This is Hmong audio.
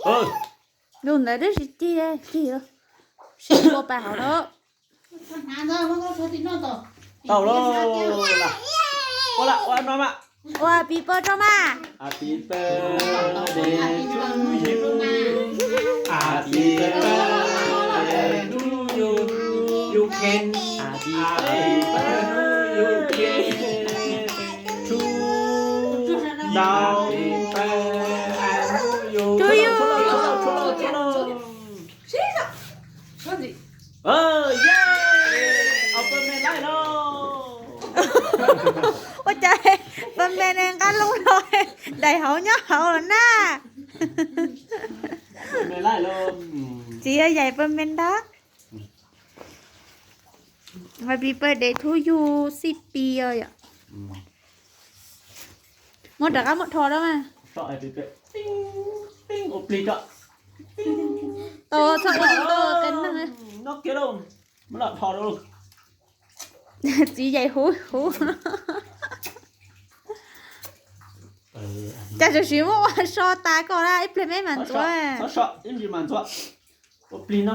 Lus ntawd twb tsis cig, cig, sib ua pas hauv lawm. Tau lauj. Ua la, ua no mas. Ua happy birthday rau mas. Happy birthday to you. Happy birthday to you. You can. Happy birthday to you. Happy birthday to you. To you. Ua cas pa me ne nqa loo los, daim hauv nyob hauv los na. Txiv yog yaim pa me ntag. Happy birthday to you, xib pis os yom. Muab rov qab muab rho rau mas. Tau txhob ua tau qe neeg. Txiv yaim huv huv. Cas tsuas siv muab ua so tas koj na, ib pliag me mas ntxuav. Ib pliag no.